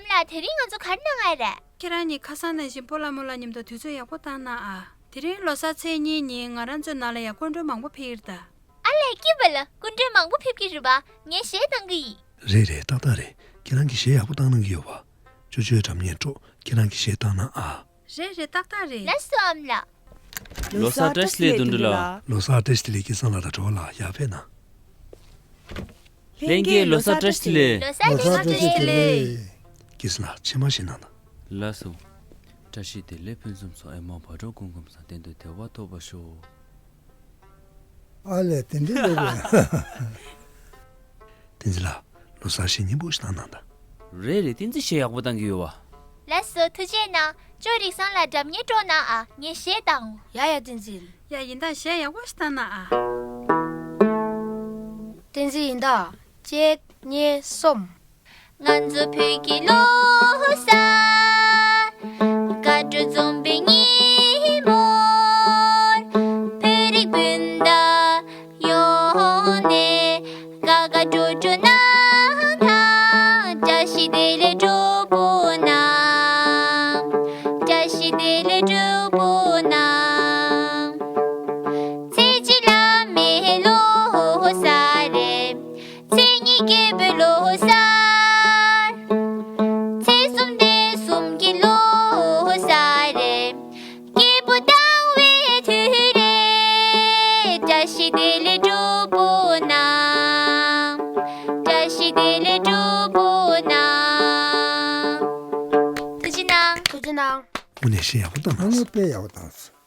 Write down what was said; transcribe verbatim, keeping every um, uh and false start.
ལགས། དེ་རིང་ང་ཚོ་ག་རེ་གནང་ཡ་རེད། ཁྱེད་རང་གཉིས་ཁ་སང་ནང་བཞིན་སྤོ་ལགས་རྨོ་ལགས་མཉམ་དུ་དུས་ཚོད་ཡག་པོ་བཏང་གནང་ཨ། དེ་རིང་ལོ་གསར་ཚེས་གཉིས་ཉིན་ང་རང་ཚོའི་ནང་ལ་ཡ་སྐུ་མགྲོན་མང་པོ་ཕེབས་ཀྱི་རེད་ད། ཨ་ལས། སྐྱིད་པ་ལ་སྐུ་མགྲོན་མང་པོ་ཕེབས་ཀྱི་རེད་པ། ངས་གཞས་བཏང་གི་ཡིན། རེད་རེད། ཏག་ཏག་རེད། ཁྱེད་རང་གིས་གཞས་ཡག་པོ་བཏང་གནང་གི་ཡོད་པ། ཅོ་ཅོའི་སྒྲ་སྙན་དཀྲོག་ཁྱེད་རང་གིས་གཞས་བཏང་གནང་ཨ། རེད་རེད། ཏག་ཏག་རེད། ལགས་སོ་ཨ་མ་ལགས། ལོ་གསར་བཀྲ་ཤིས་བདེ་ལེགས་དོན་གྲུབ་ལགས། ལོ་གསར་བཀྲ་ཤིས་བདེ་ལེགས། སྐལ་བཟང་ལགས་དང་གྲོགས་ལགས། ཡར་ཕེབས་གནང་། ལྷན་རྒྱས་ལོ་གསར་བཀྲ་ཤིས་བདེ་ལེགས། ལོ་གསར་བཀྲ་ཤིས་བདེ་ལེགས། སྐལ་བཟང་ལགས་ཕྱེ་མར་བཞེས་གནང་དང་། ལགས་སོ། བཀྲ་ཤིས་བདེ་ལེགས་ཕུན་སུམ་ཚོགས། ཨེ་མ་བག་དྲོ་སྐུ་ཁམས་བཟང་། གཏན་དུ་བདེ་བ་ཐོབ་པར་ཤོག་ཨ་ལས། དེ་འདྲའི་ལོས་རེད། བསྟན་འཛིན་ལགས། ལོ་གསར་གཞས་སྙན་པོ་ཞིག་བཏང་གནང་དང་། རེད་རེད། བསྟན་འཛིན་གཞས་ཡག་པོ་བཏང་གི་ཡོད་པ། ལགས་སོ། ཐུགས་རྗེ་གནང་། ཅོ་རིག་བཟང་ལགས་སྒྲ་སྙན་དཀྲོག་གནང་ཨ། ངས་གཞས་བཏང་། ཡ་ཡ། བསྟན་འཛིན། ཡ་ཡིན་ད། གཞས་ཡག་པོ་ཞིག་བཏང་གནང་ཨ། བསྟན་འཛིན། ཡིན་ད། གཅིག་གཉིས་གསུམ། ང་ཚོ་བོད་ཀྱི་ལོ་གསར། དགའ་སྤྲོ་འཛོམས་པའི་ཉིན་མོར། བོད་རིགས་སྤུན་ཟླ་ཡོངས་ནས། དགའ་དགའ་སྤྲོ་སྤྲོ་གནང་དང་། བཀྲ་ཤིས་བདེ་ལེགས་སྒྲུབ་པོ་གནང་། བཀྲ་ཤིས་བདེ་ལེགས་སྒྲུབ་པོ་གནང་། ཚེས་གཅིག་བླ་མའི་ལོ་གསར་རེད། ཚེས་གཉིས་སྐྱེས་བུའི་ལོ་གསར། ཚེས་གསུམ་སྟེ་གསུམ་གྱི་ལོ་གསར་རེད། སྐྱེས་བུ་དང་བའི་དུས་རེད། བཀྲ་ཤིས་བདེ་ལེགས་སྒྲུབ་པོ་གནང་། བཀྲ་ཤིས་བདེ་ལེགས་སྒྲུབ་པོ་གནང་། ཐུགས་རྗེ་གནང་། ཐུགས་རྗེ་གནང་། དངོས་གནས་གཞས་ཡག་པོ་བཏང་གནང་སོང་། དངོས་གནས་དཔེ་ཡག་པོ་བཏང་སོང་།